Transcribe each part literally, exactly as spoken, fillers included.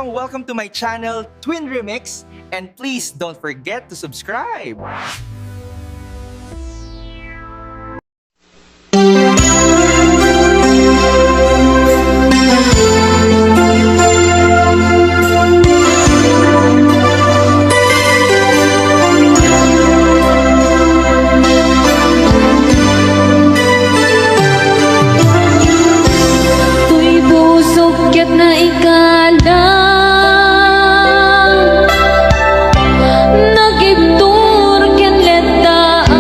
Welcome to my channel, Twin Remix, and please don't forget to subscribe. Toy pusok ket naikalang, nagibtur ken lettaan.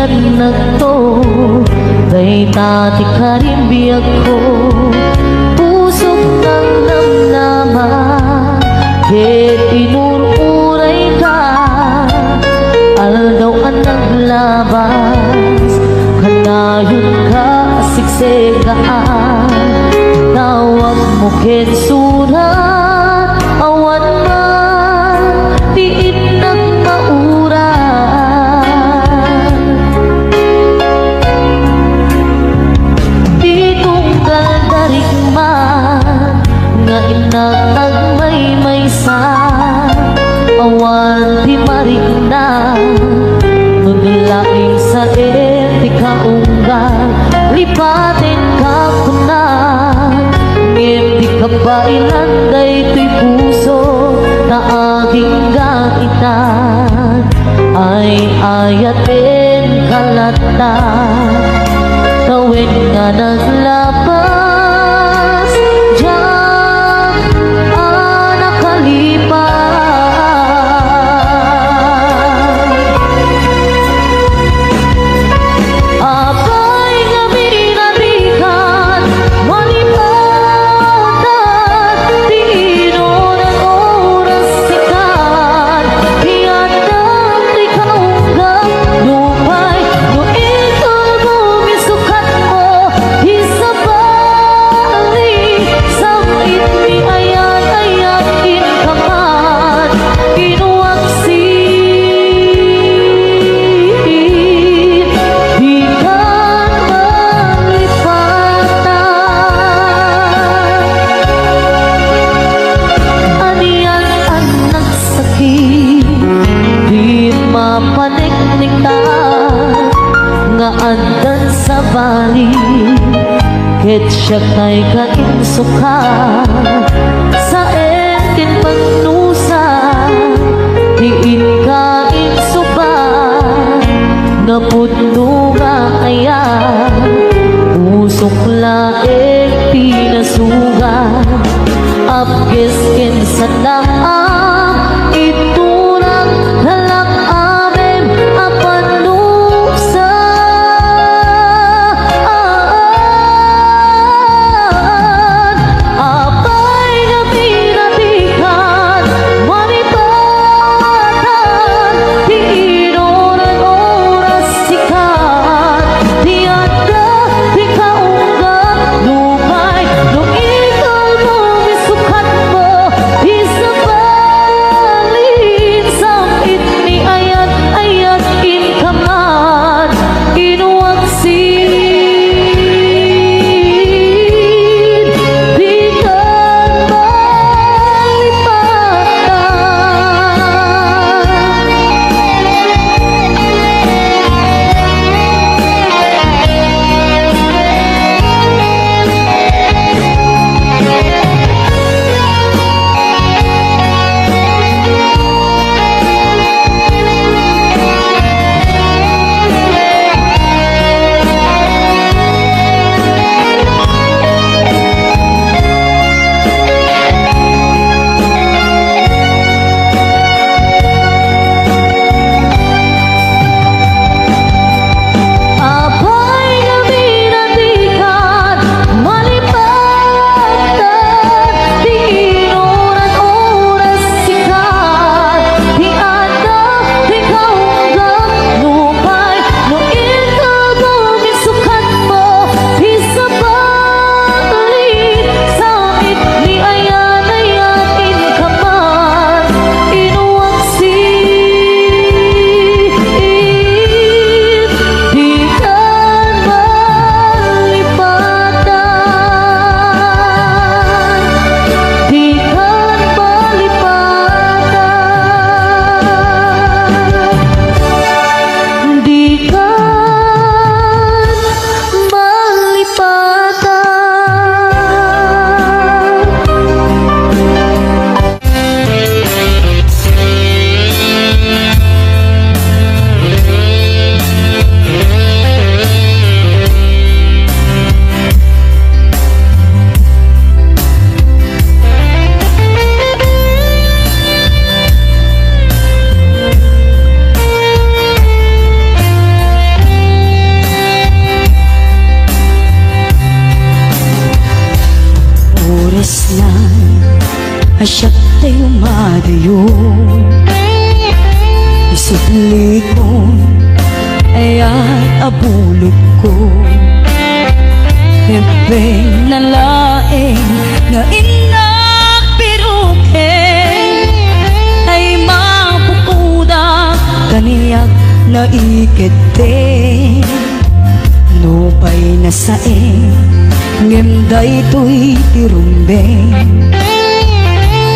Nagto, dayta ti karimbiagko, pusok nang namnama, ket inur-urayka, aldaw a naglabas, kanayon ka a sigsegaan, tawag mo ket surat, awan man ti itnak maurat. Di tunggal darikman nga innak agmaymaysa, awan ti marikna, naglaing saen ti kaunggal, lipatenka kuna, ngem di kabaelan daytoy puso ta agingga itan. Ay ayaten ka latta, tawen nga naglapas diak a nakalipas. Apay nga binabikan, malipatan, ti inuran oras sikan, ti addam ti kaunggan, nupay no iturbo mi sukatmo, ti sabali, sam-itmi ayan-ayan, inka man, inuak sin, dikan malipatan. Anian a nagsakit, di mapaneknekta, nga addan sabali, ket siak ti kainsuka, saen ti pagnusa, ti inka insuba, nga pudno nga ayat, pusok laeng ti nasugat, apges ken sadam, iturak, lalak-amen a panusaan. Apay nga binabikan, Isublikon, ayat a bulodko. Ket laeng nga innak piruke, ay mapukodak kaniak naikedde. Nupay nasaen, ngem daytoy ti rumbeng.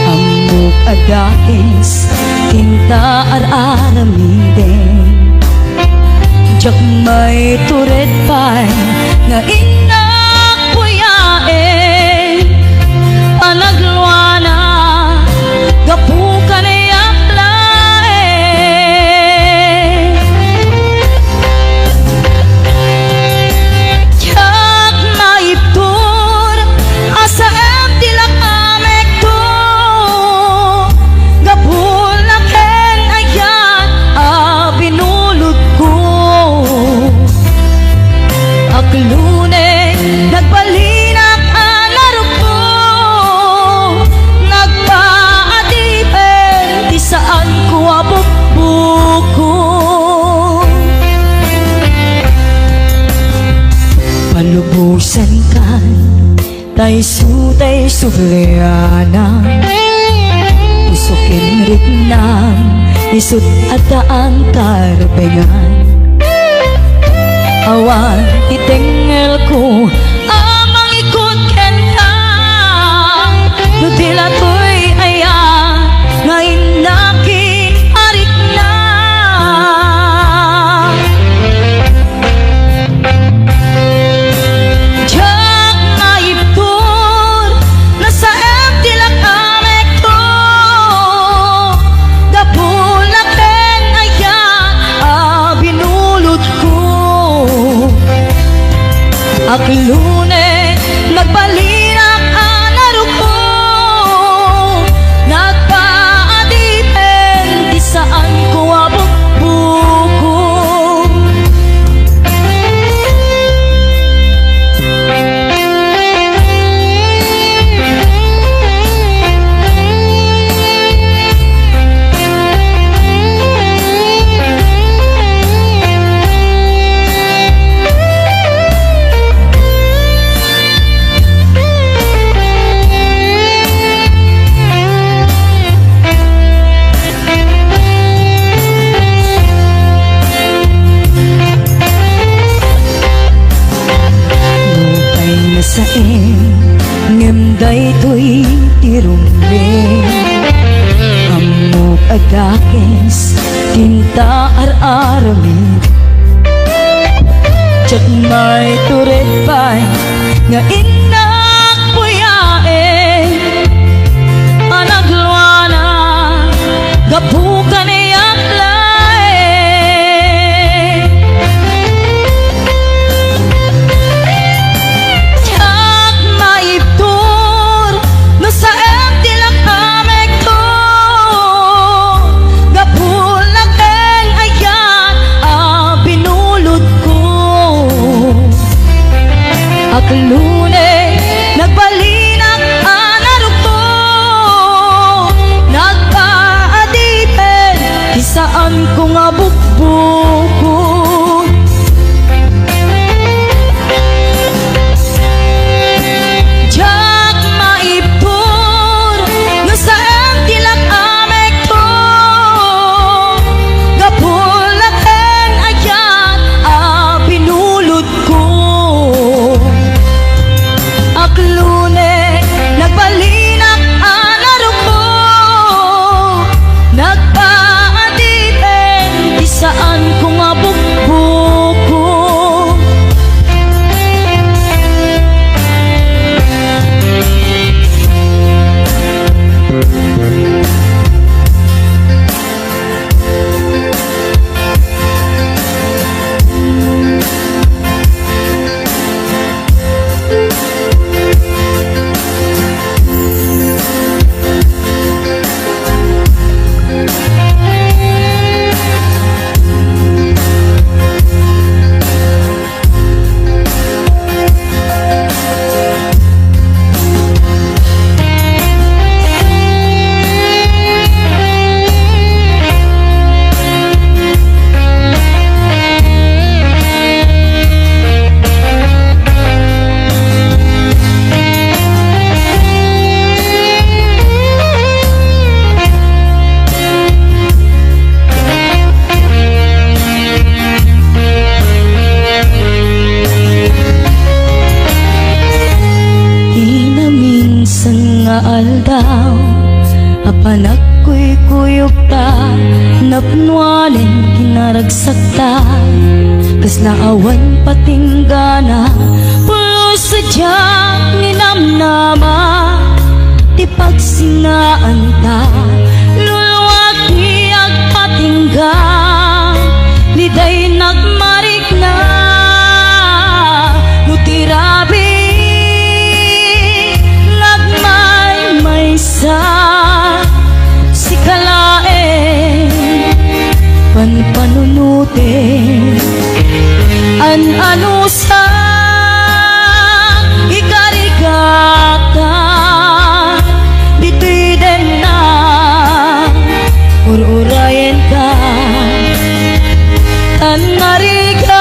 Ammok a dakes, tinta ar-aramiden. Diak maitured pay nga innak puyaen. Panagluana, gapu kaniak laeng. Diak maibtur a saem ti lakamekto, gapu la ken ayat a binulodko. Aklone, nagbalinak a narukmo, nagpaadipen ti saanko a bukbukon. Palubosankan, ta isu tay subliana. Puso ken riknam, isut' adda ang karbengan. Awan ti tengngelko a mangikot kenka, no di la toy aya nga innakin a rikna. Diak maibtur, nasaem ti lakamekto, gapu la ken ayat a binulodko. Aklone, nagbalinak a narukmo, nagpaadipen ti saanko a bukbukon. Nupay nasaen, ngem daytoy ti rumbeng. Ammok a dakes, tinta ar-aramid. Diak maitured pay nga innak puyaen. Panagluana, gapu kaniak laeng. Diak maibtur, no saem ti lakamekto, gapu la ken ayat a binulodko. Aklone, nagbalinak a narukmo, nagpaadipen ti saanko nga bukbukon. Diak maibtur, no saem ti lakamekto, gapu la ken ayat a binulodko. Aklone, nagbalinak a narukmo, nagpaadipen Aldaw a panagkuykuyogta, napnoanen kinaragsakta, kasla awan patinggana, pulos a diak ninamnama ti pagsinnaanta, luluak ti agpatingga, liday nagmarikna, no ti rabi nagmaymaysa, sika laeng panpanunuten. An-anusa, ikarigata, ditoy denna, ur-urayenka, tan narigat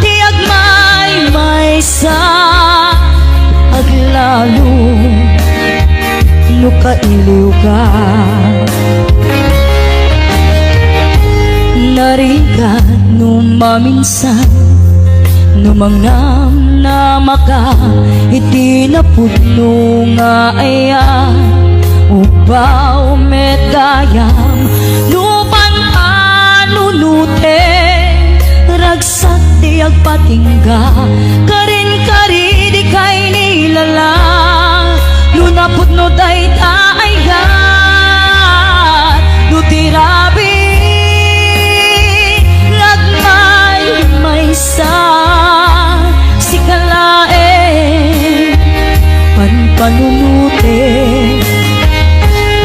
ti agmaymaysa, aglalo no kailiwka. Narigat no maminsan, no mangnamnamaka iti napudno nga ayat, ubaw met gayam no panpanunuten, ragsak ti agpatingga, karin kari dikay nilala, no napudno dayta ayat, no ti rabi nagmaymaysa, sika laeng panpanunuten.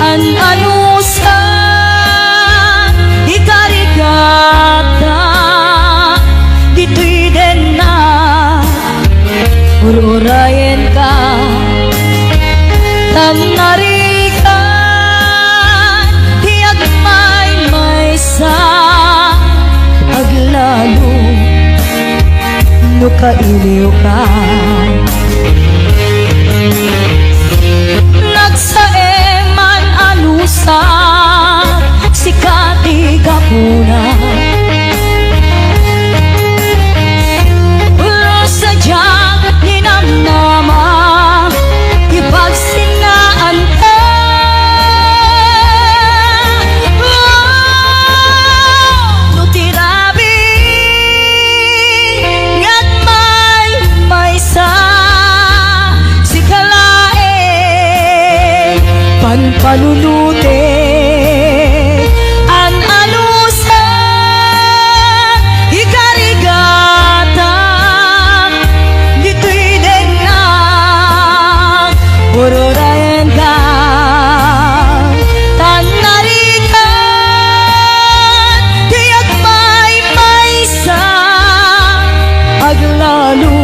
An-anusan, ikarigata, ditoy denna, ur-urayenka, tan narigat ti agmaymaysa, aglalo no kailiwka. Nagsaem man a lusak, sika ti gapuna. Pulos a diak ninamnama ti pagsinnaanta. No ti rabi nga agmaymaysa, sika laeng panpanunuten. An-anusan, ikarigata, ditoy denna, ur-urayenka, tan narigat ti agmaymaysa, aglalo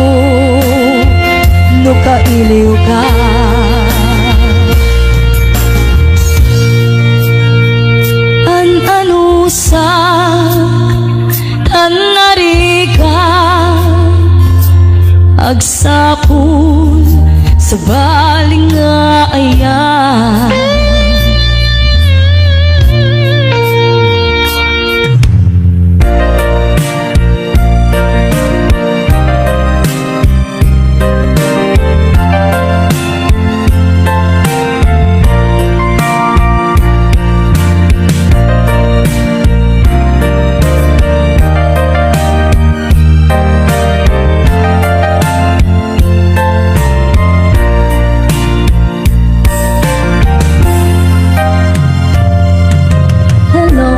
no kailiwka. An-anusak, tan narigat, agsapul, sabali nga ayat. Hello,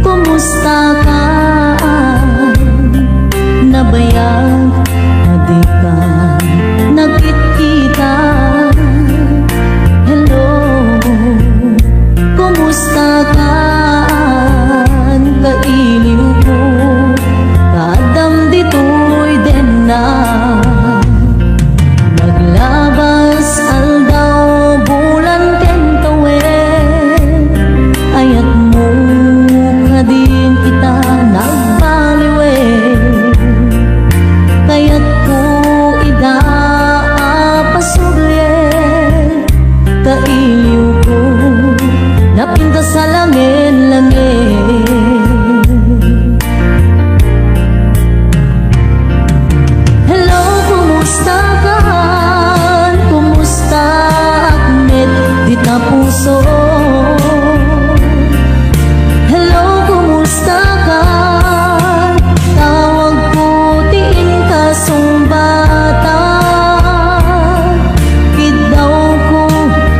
kumusta ka? Nabayag a di ka nagkitkita. Hello, kumusta ka? Kailiw ko, kaadam ditoy denna. Naglabas aldaw, bulan ken tawen, ayatmo kadin ita nagbaliwen. Kayatko ida a pasubli, kailiw ko, napintas a langen-langen. Hello, kumusta ka? Hello, kumusta ka? Tawagko ti inka sungbatan. Kiddawko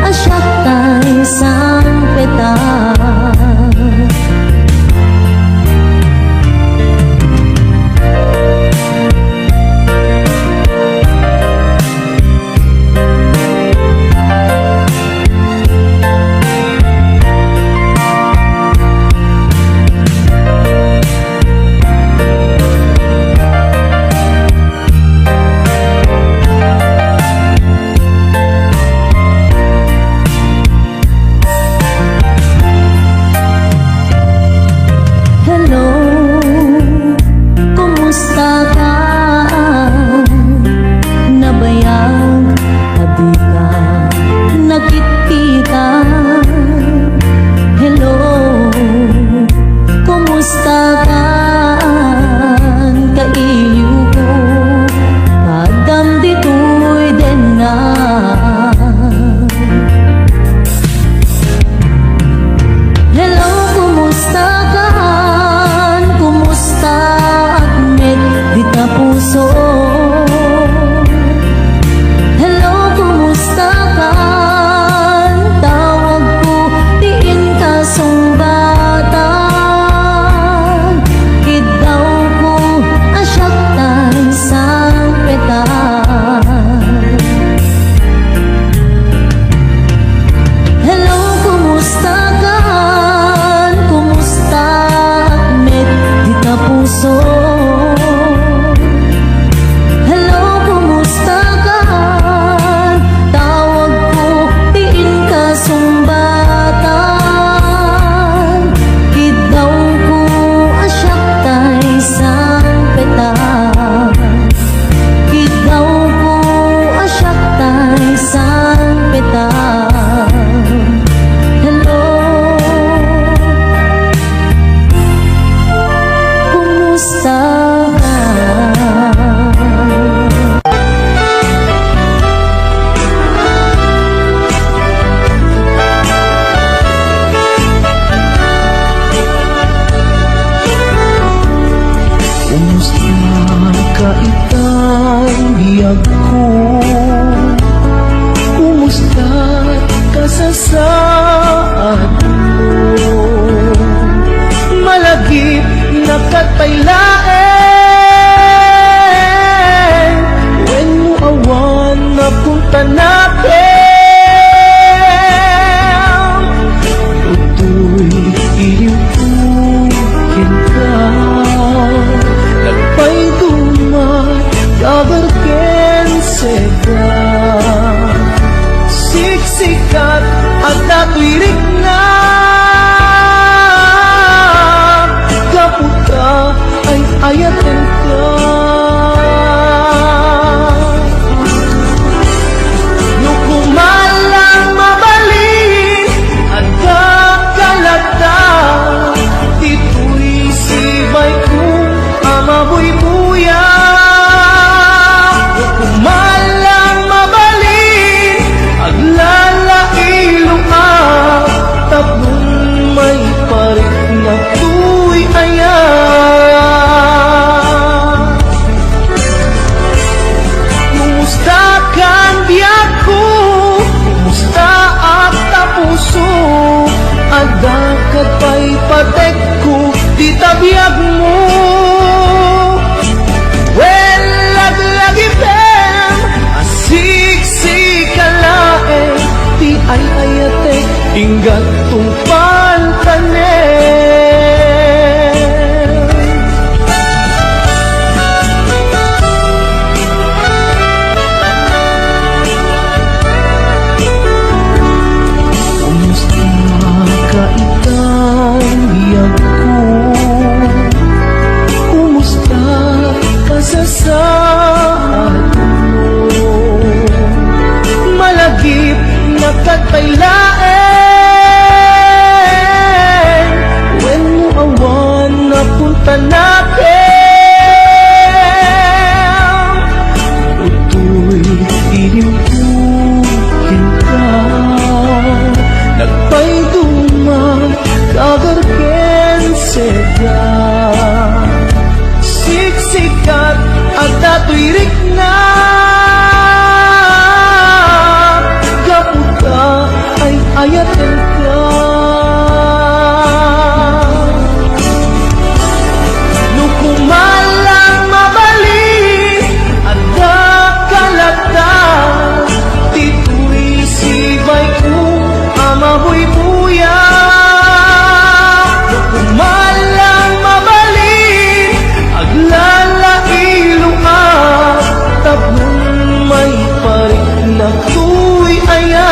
a siak tay sangpetak. Hello, kumusta ka? Nabayag a dika nakit-kita. Hello, kumusta ka? Kailiwko, padam ditoy denna. Hello, kumusta kan? Kumusta ak met dita puso? Hello, kumusta kan? Tawagko ti inka sungbatan. Kiddawko a siak tay sangpetak. Hello, kumusta kan? Kumusta ak met dita puso? Hello, kumusta kan? Tawagko ti inka sungbatan. Kiddawko a siak tay sangpetak. Kiddawko a siak tay sangpetak. Hello, kumusta ka? Kumusta ka itay biagko? Kumusta ka sa saadmo? Malagip na ka tay laeng wenno awan napunta natin. Toy iliwko kenka, nagpaiduma, kaber ken seda. Siksikat a datoy rikna, gapu ta ay-ayatenka. No kumalang mabalin, adda ka latta, ditoy sibaykon a mabuybuya. No kumalang mabalin, aglalailo a tapno maiparit na toy aya. Kumusta kan biagko? Kumusta ak ta puso? Adda ket pay patekko dita biagmo. Wen, laglagipem a siksika laeng ti ay-ayatek, inggat tungpaltanem. Kumusta ka itay biagko? Kumusta ka sa saadmo? Malagip na ka tay laeng No kumalang mabalin, adda kalata, ditoy sibayko a mabuybuya. No kumalang mabalin, aglalailo a tapno maiparit na toy aya.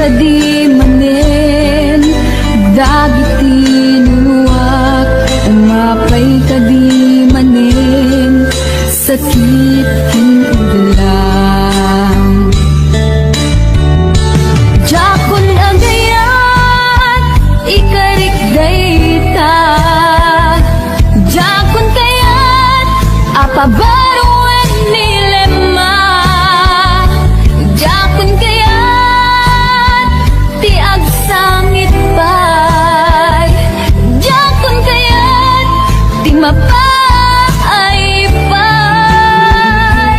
kadi manen dagiti nunuak, mapay kadi manen sakit ken udlam. Diakon agayat, ikarik dayta. Diakon kayat a pabaruen ni Lema. Diakon kayat ti agsangit pay. Diakon kayat ti mapaay pay.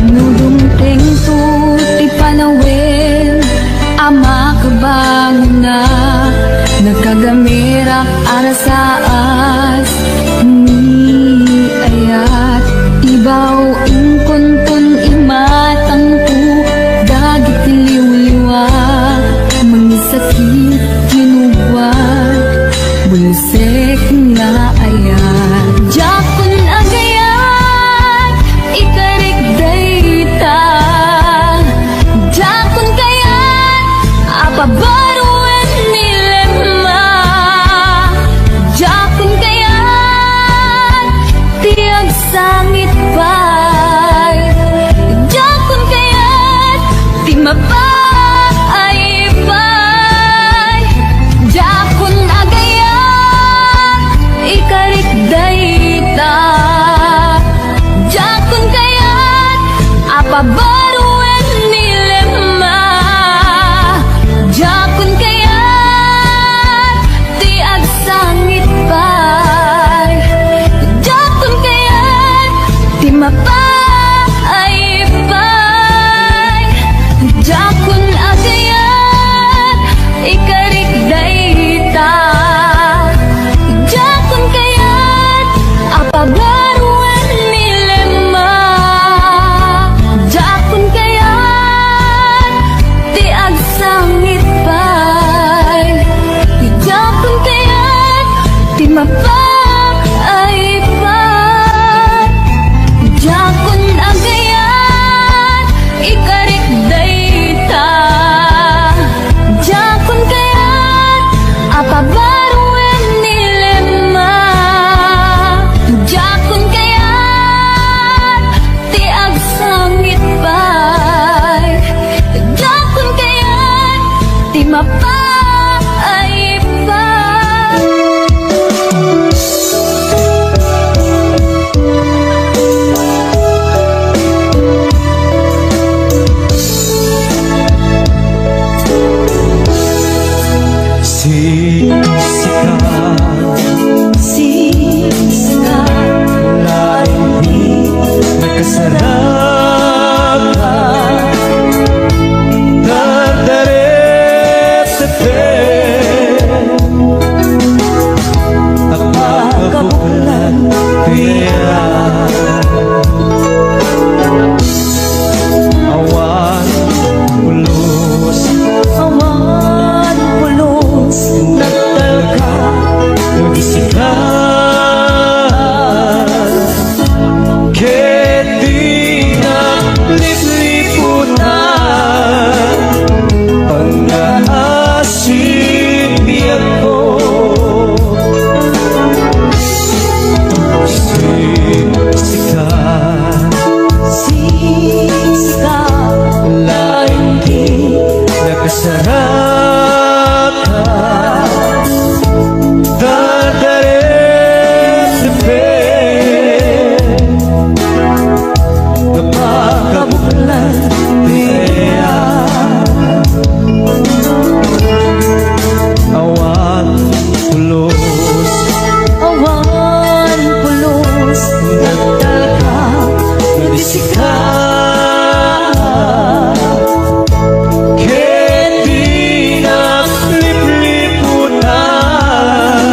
No dumtengto ti panawen a makabangonak, nakagamirak a rasaas ni ayat. Ibaw inkunton imatangko dagiti liwliwa, mangisakit ti nubwa, bulsek nga ayat. Diakon agayat, ikarik dayta. Diakon kayat a pabaruen ni Lema. Diakon kayat ti agsangit pay. Diakon kayat ti mapaay pay. Diakon agayat, ikarik dayta. Diakon kayat a pabaruen ni Lema. Diakon kayat ti agsangit pay. Diakon kayat ti mapaay pay. Diakon agayat, ikarik dayta. Diakon kayat a pabaruen ni Lema. Diakon kayat ti agsangit pay. Diakon kayat ti mapaay pay. Diakon agayat, ikarik dayta. Diakon kayat a pabaruen ni Lema. Diakon kayat ti agsangit pay. Diakon kayat ti mapaay pay. Sika, sika, laeng ti nakasaraka, dardarep sete, a pakabuklan ti awan pulos, awan pulos, nagtalka no di sika. Ket dinak lipliputan, pangngaasim biagko. Sika, sika, laeng ti nakasaraka, dardarep sete, a pakabuklan ti awan pulos, awan pulos, nagtalka no di sika. Ket dinak lipliputan,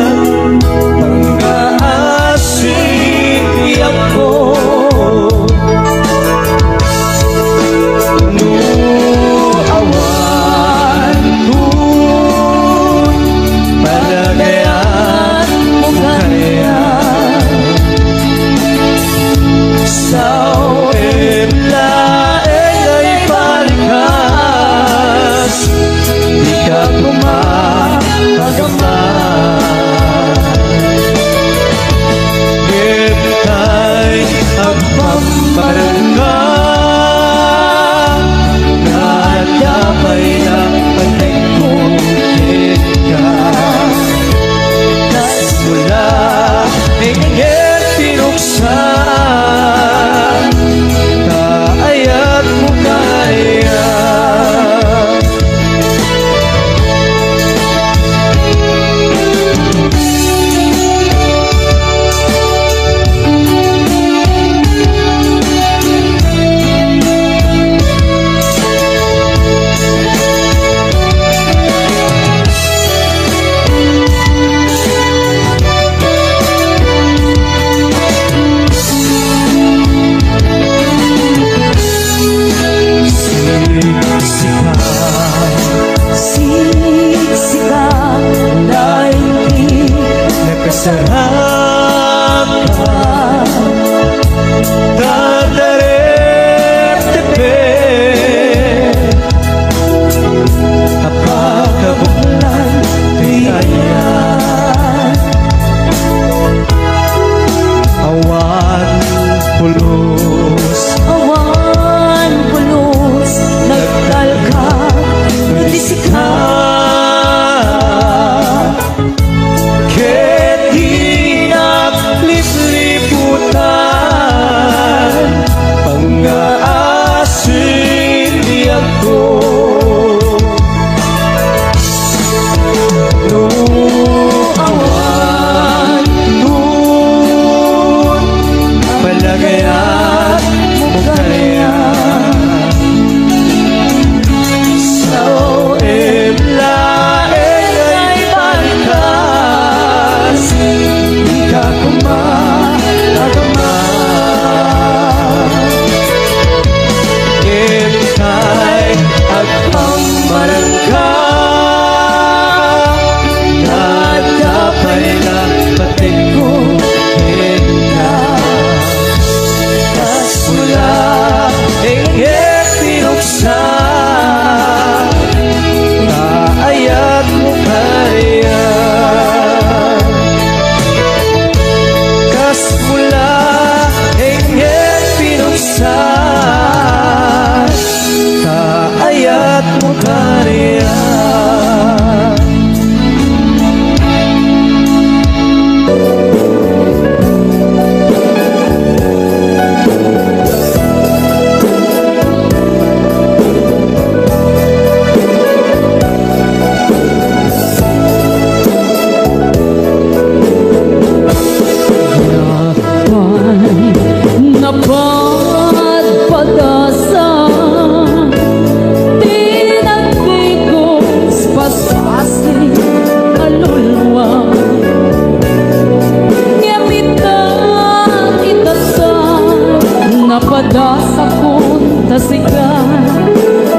Dasakon ta sika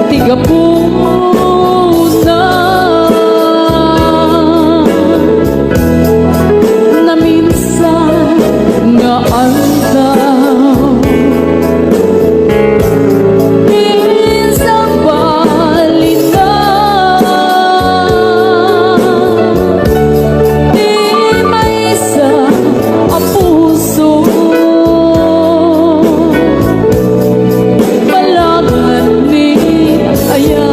ti gapuna. Naminsan nga aldaw, insabalina ti maysa a puso. Palakad ni aya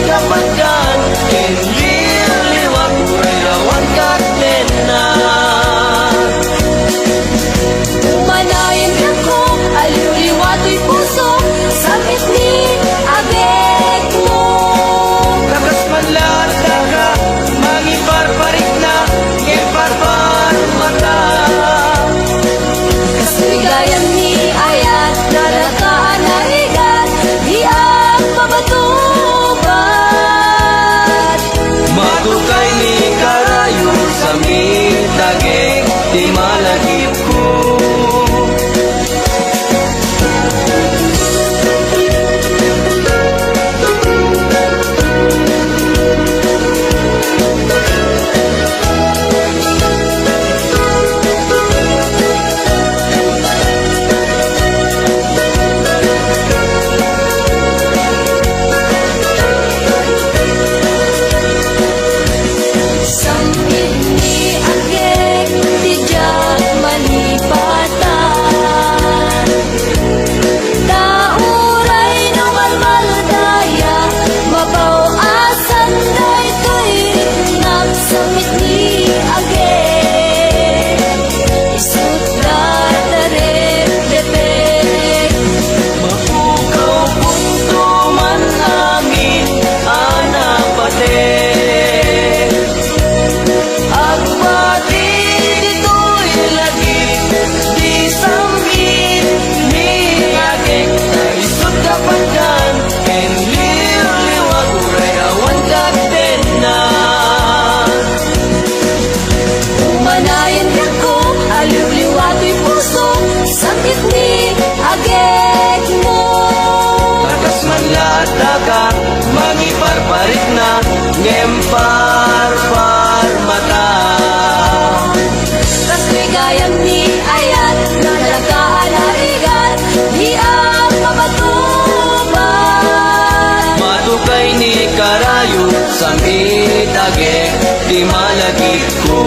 Kapatgan ken liwliwa, uray awan ket tenna. Umanayen diakko, aliwliwa toy puso, samitni agekmo. Kakas man la daga, mangiparparikna, ngem parparmata. Kastoy gayam ni ayat, nadakanak a rigat, di agpabatubat. Matukay ni karayo, samitagek ti malagipko. Samitni agek ti diak malipatan. Ta uray no malmaldaya, mabaw a saan daytoy riknak, samitni agek. Isut' da tarepdepek. Mapukaw punto man amin a napatek. Agbati ditoy lagi, di samitni agek, ta isut' kapatgan ken liwliwa, uray awan ket tenna. Umanayen diakko, aliwliwa toy puso, samitni agekmo. Kakas man la daga, mangiparparikna, ngem parparmata. Kastoy gayam ni ayat, nadakanak a rigat, di agpabatubat. Matukay ni karayo, samitagek ti malagipko.